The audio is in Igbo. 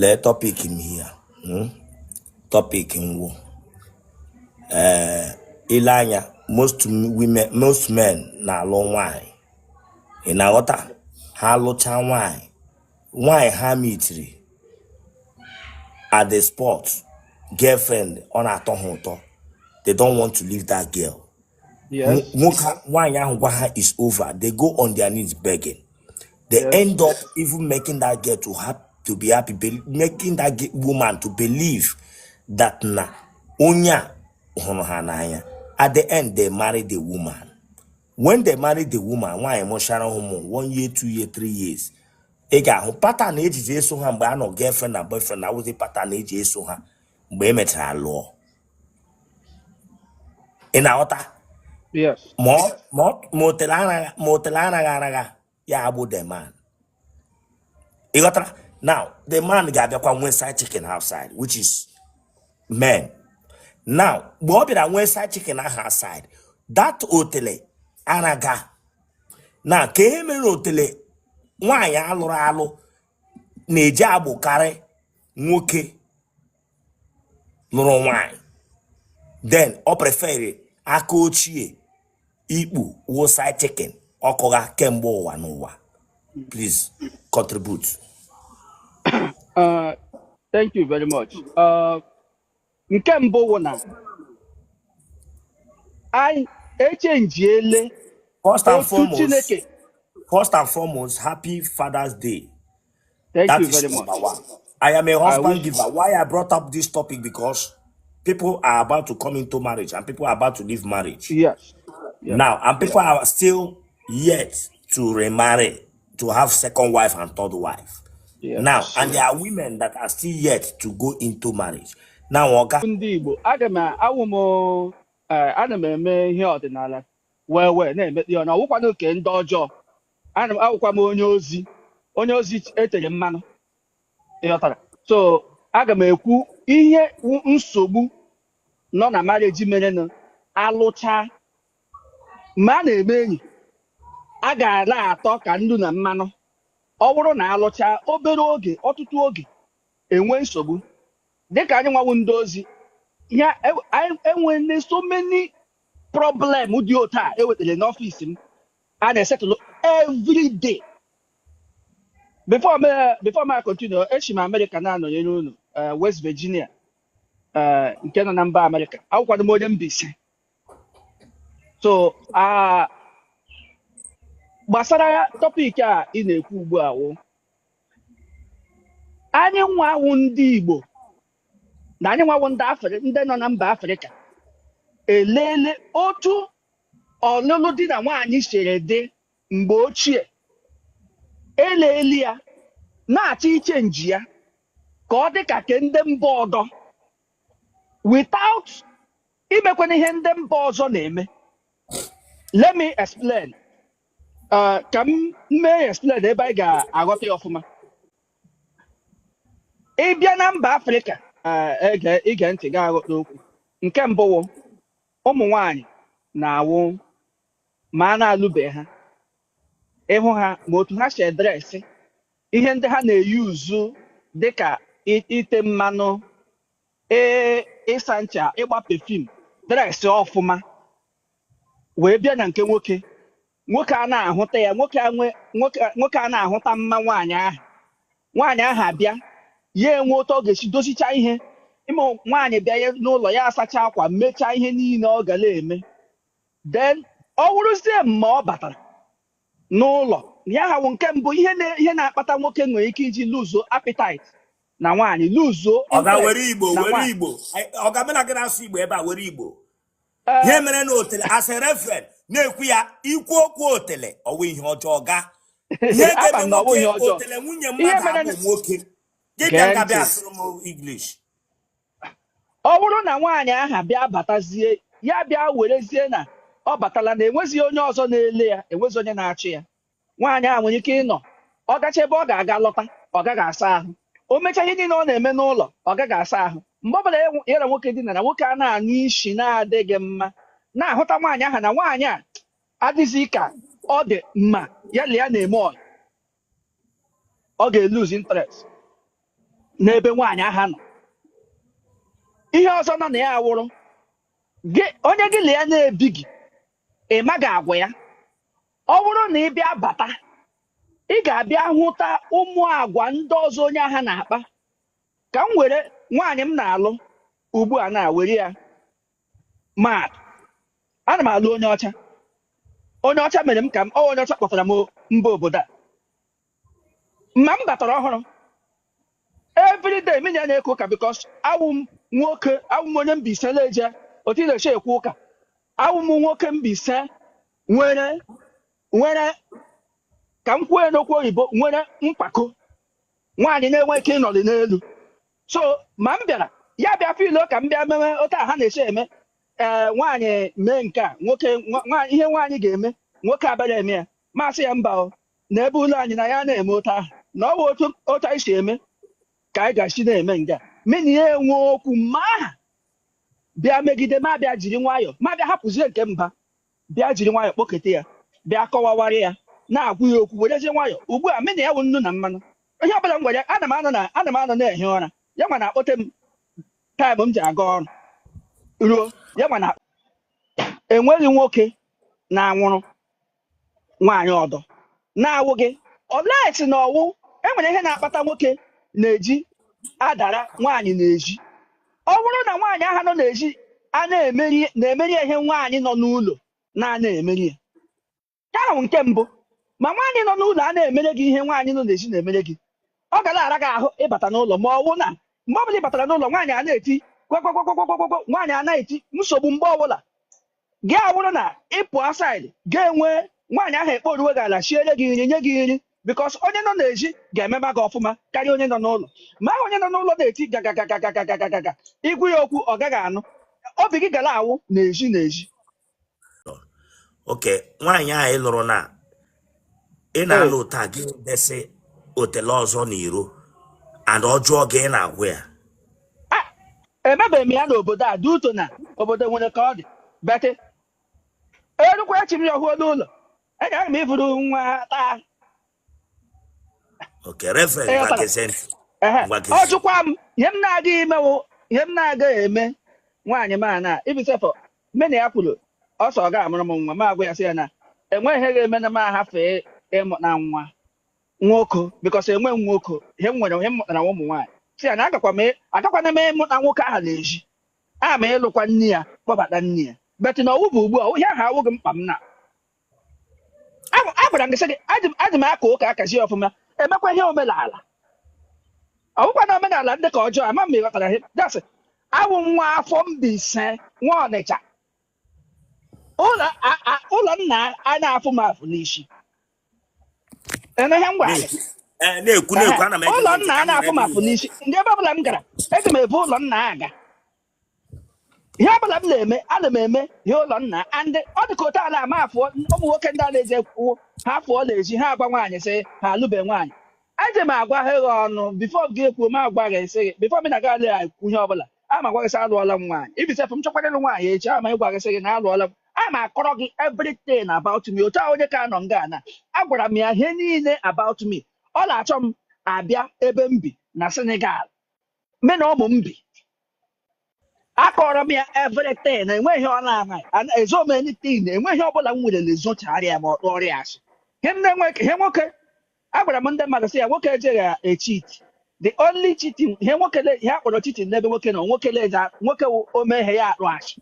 Lee topic m here. Topic m wụ ee ile anya, most women, most men na-alụ nwanyị, ị na-aghọta? Ha lụcha nwanyị, nwanyị ha meetiri at the spot, girlfriend, ọ na-atọ ha ụtọ. They don't want to leave that girl. Nwoke, nwaanyị ahụ gwa ha is over, they go on their knees begging. They end up even making that girl to be happy, making that woman to believe that na onye a hụrụ ha n'anya. At the end, they marry the woman. When they marry the woman, nwaanyị mụchara ụmụ, 1 year, 2 year, 3 years, ị ga-ahụ pattern ejiji eso ha mgbe a nọ girlfriend na boyfriend na awụzi pattern eji eso ha mgbe e mechara lụọ. Ị na-aghọta? Yes. Ma o tere anaghị aragha ya agbụ the man. Ị ghọtara? Now the man ga-abịakwa nwee side chicken outside, which is men. Now mgbe ọ bịara nwee side chicken ahụ outside, that otele anaga na ka ihe mere otele nwaanyị alụrụ alụ na-eji agbụkarị nwoke lụrụ nwaanyị. Then ọ prefere aka ochie ikpu wụ side chicken ọkụgha kemgbe ụwa n'ụwa. Please contribute. Thank you very much. Nke mbụ wụ na anyị echenjiele First and otu foremost, Chineke. First and foremost, happy Father's Day. Thank That you is very number much. one. I am a I husband wish giver. Why I brought up this topic, because people are about to come into marriage and people are about to leave marriage. Now, and people are still yet to remarry, to have second wife and third wife. Now, and there are women that are still yet to go into marriage. Now, Oga, Ndị Igbo, aga m awụ m ana m eme ihe ọdịnala wee wee na-emekpe ya na ọwụkwanụ nke ndị ọjọọ. Ana m awụkwa m onye ozi etere mmanụ, ịghọtara? So aga m ekwu ihe wụ nsogbu nọ na marriage merenụ. Alụcha ma a na-eme enyi, a ga-ala atọ ka nnu na mmanụ. Ọ bụrụ na alụcha, obere oge, ọtụtụ oge, enwe nsogbu. Dịka anyị nwawu ndị ozi ya, anyị enwere so many problem dị otu a ewetara n'ọfịs m a na-esetụlụ every day. Before me continue, echi m Amerịka na-anọnyere unu, West Virginia, nke nọ na mba Amerịka. Akwụkwado m onye Mbaise. So gbasara topic a ị na-ekwu ugbu a, wụ anyị nwawu ndị Igbo na anyị nwawu ndị ndị nọ na mba Afrịka elele otu ọlụlụ di na nwaanyị siri dị mgbe ochie, eleli ya na-achọ ichange ya ka ọ dị ka ke ndị mba ọdọ without imekwana ihe ndị mba ọzọ na-eme. Let me explain. Ka m mee explain ebe anyị ga-aghọta ya ọfụma. Ị bịa na mba Afrịka, ige ntị ga-aghọta okwu. Nke mbụ wụ ụmụ nwanyị na-awụ ma a na-alụbe ha, ịhụ ha ma otu ha si edress, ihe ndị ha na-eyuzu dịka ite mmanụ, ịsa ncha, ịgba perfume, dress ọfụma, wee bịa na nke nwoke, nwoke a na-ahụta ya, nwoke a nwoke a na-ahụta mma nwaanyị ahụ. Nwaanyị ahụ abịa, ya enwe otu ọ ga-esi dozicha ihe ịma. Nwaanyị bịa ya n'ụlọ ya, asacha akwa, mechaa ihe niile ọ ga na-eme. Then ọ wụrụzie mma ọ batara n'ụlọ ya, ha wụ nke mbụ ihe na-akpata nwoke nwere ike iji luzuo appetite na nwaanyị, luzuo Ọga, interest were Igbo na were nwaanyị. Igbo. Ọga, mena gị na-asụ Igbo ebe a, were Igbo. Ihe mere na otele, as a reverend na-ekwu ya, ikwu okwu otele ọwụ ihe ọjọọ ga ihe Ama ga-eme m na ọ bụghị nwoke ihe ọjọọ. Otele nwunye Ihe mmadụ mere abụ nwoke gị bịa Gee nga bịa ntị. asụrụ m English. Ọ bụrụ na nwaanyị ahụ bịa batazie, ya bịa werezie na ọ batala na enwezighị onye ọzọ na-ele ya, enwezi onye na-achị ya, nwaanyị ahụ nwere ike ịnọ, ọ gacha ebe ọ ga-aga lọta, ọ gaghị asa ahụ. O mechaa ihe niile ọ na-eme n'ụlọ, ọ gaghị asa ahụ. Mgbe ọbụla ya na nwoke dinara, nwoke a na-anụ isi na-adịghị mma, na-ahụta nwaanyị ahụ na nwaanyị a adịghị ka ọ dị mma ya na ya na-eme ọyị, ọ ga-elose interest. N'ebe nwaanyị aha nọ, ihe ọzọ nọ na ya awụrụ gị, onye gị na ya na-ebighị, ị maghị agwa ya. Ọ bụrụ na ị bịa bata, ị ga-abịa hụta ụmụ agwa ndị ọzọ onye agha na-akpa. Ka m were nwaanyị m na-alụ ugbu a na were ya maatụ. Ana m alụ onye ọcha. Onye ọcha mere m ka m ọ onye ọcha kpọtara m mba obodo a. Ma m batara ọhụrụ, everyday m ya na-eke ụka, because awụ m nwoke, awụ m onye Mbaise na-eje otu ị na-eche ekwu ụka. Awụ m nwoke Mbaise nwere, ka m kwuo n'okwu oyibo, nwere mpako nwaanyị na-enwe ike ịnọdụ n'elu. So ma m bịara, ya bịa feel ka m bịa mewe otu a ha na-esi eme. Ee, nwaanyị mee nke a, nwoke ihe nwaanyị ga-eme, nwoke abịara eme ya. Masị ya mba o, na ebe ụlọ anyị na ya na-eme otu ahụ, na ọ bụ otu anyị si eme ka anyị ga-esi na-eme nga mena ya. Enwe okwu mma aha bịa megide ma bịa jiri nwayọọ, ma bịa hapụzie nke mba, bịa jiri nwayọọ kpọkete ya, bịa kọwawara ya, na-agwụ ya okwu, werezie nwayọọ. Ugbu a mena ya wụ nnu na mmanụ. Ihe ọbụla m gwara ya, ana m anọ na-ehi ụra, ya nwa na-akpọte m. Time m ji aga ọrụ ruo, ya nwa na enweghị nwoke na-anwụrụ nwaanyị ọdọ na-awụ gị olesi na ọwụ. Enwere ihe na-akpata nwoke na-eji adara nwaanyị na-eji. Ọ bụrụ na nwaanyị ahụ nọ n'ezi a na-emeri, na-emeri ihe nwaanyị nọ n'ụlọ na-ana emeri ya. Nke ahụ nke mbụ. Ma nwaanyị nọ n'ụlọ a na-emere gị ihe nwaanyị nọ n'ezi na-emere gị, ọ gara ara gị ahụ ịbata n'ụlọ. Ma ọ wụ na mgbe ọbụla ị batara n'ụlọ, nwaanyị a na-eti gwagwagwagwagwagwagwa, nwaanyị a na-eti nsogbu mgbe ọbụla gị awụrụ na ịpụ aside, ga-enwe nwaanyị ahụ ekporuwe gị ala, siere gị nri, nye gị nri, because onye nọ n'ezi ga-emema gị ọfụma karịa onye nọ n'ụlọ. Ma onye nọ n'ụlọ na-eti gagagagagagagaga, igwu ya okwu ọ gaghị anụ. Obi gị gara awụ n'ezi n'ezi. Oke nwaanyị ahụ ị lụrụ na ị na-alụ taa, gị desi otele ọzọ n'iro and ọ jụọ gị, ị na-agwụ ya? A emebeghị m ya n'obodo a dị ụtọ na obodo nwere ka ọ dị bete erukwa echi m ya ọhụụ n'ụlọ enyere m iburu nwa taa. Oke reverend, ngwa. Ịghọtara? Gezie ntị. Ehe. Ngwa. Ọ Gezie. jụkwa m ihe m na-agaghị emewo, ihe m na-agaghị eme nwaanyị m a na ibisefọ mena ya kwuru ọsọ ọ ga-amụrụ m nwa, ma agwa ya sị ya na enweghị ihe ga-eme na m ahafee ịmụ na nwa nwoke, because enwe m nwoke. Ihe m nwere, ihe m mụtara ụmụ nwaanyị, si ya na agakwa m agakwana m ịmụta nwoke ahụ na-eji ama m ịlụkwa nne ya, kpọbata nne ya, but na ọwụ bụ ugbu a, ihe ahụ awụghị mkpa m na agwara m gị sị gị adị m aka ụka akazi ọfụma, emekwa ihe omenala. Ọ bụkwa na omenala ndị ka ọjọọ ama m. Ịghọtara ihe dasị awụ m nwa afọ Mbaise, nwa Ọnịcha. Ụlọ ụlọ nna a na-afụ m afụ n'isi. Ene ihe m gwara gị. Na-ekwu, ee, na-ekwu, na-ekwu, ana m ege ụlọ gị ntị nna ka a m na-afụ nọrọ m ebe afụ ị nọ. N'isi ndị ebe ọbụla m gara, eji m ebu ụlọ nna aga. Ihe ọbụla m na-eme, ana m eme ihe ụlọ nna. And ọ dị ka otu ala ama afụọ ụmụ nwoke ndị a na-eji ekwu ha fụọ na-eji ha agwa nwaanyị sị ha alụbe nwaanyị. Eji m agwa ha gị ọnụ before gị ekwuo, m agwa gị sị gị before m na-aga ale ekwu ihe ọbụla, ama agwa gị sị alụọla m nwaanyị. Ibisefụ m chọkwara ịlụ nwaanyị echi, ama ịgwa gị sị gị na alụọla m. Ama akọrọ gị everything about me. Otu a onye ka nọ nga na agwara m ya ihe niile about me. Ọ na-achọ m abịa ebe m bi na Senegal, me na ụmụ m bi. Akọrọ m ya everything. Enweghị ọ na-amaghị. Ezo m anything, enweghị ọbụla m nwere na-ezochagharị ya ma ọ tụọrọ ya asị. Ihe m na-enwe, ihe nwoke agwara m ndị mmadụ sị ya nwoke ejeghị echeat. The only cheating ihe nwoke ihe a kpọrọ cheating n'ebe nwoke nọ, nwoke leje nwoke wụ ome ihe ya akpụ asị.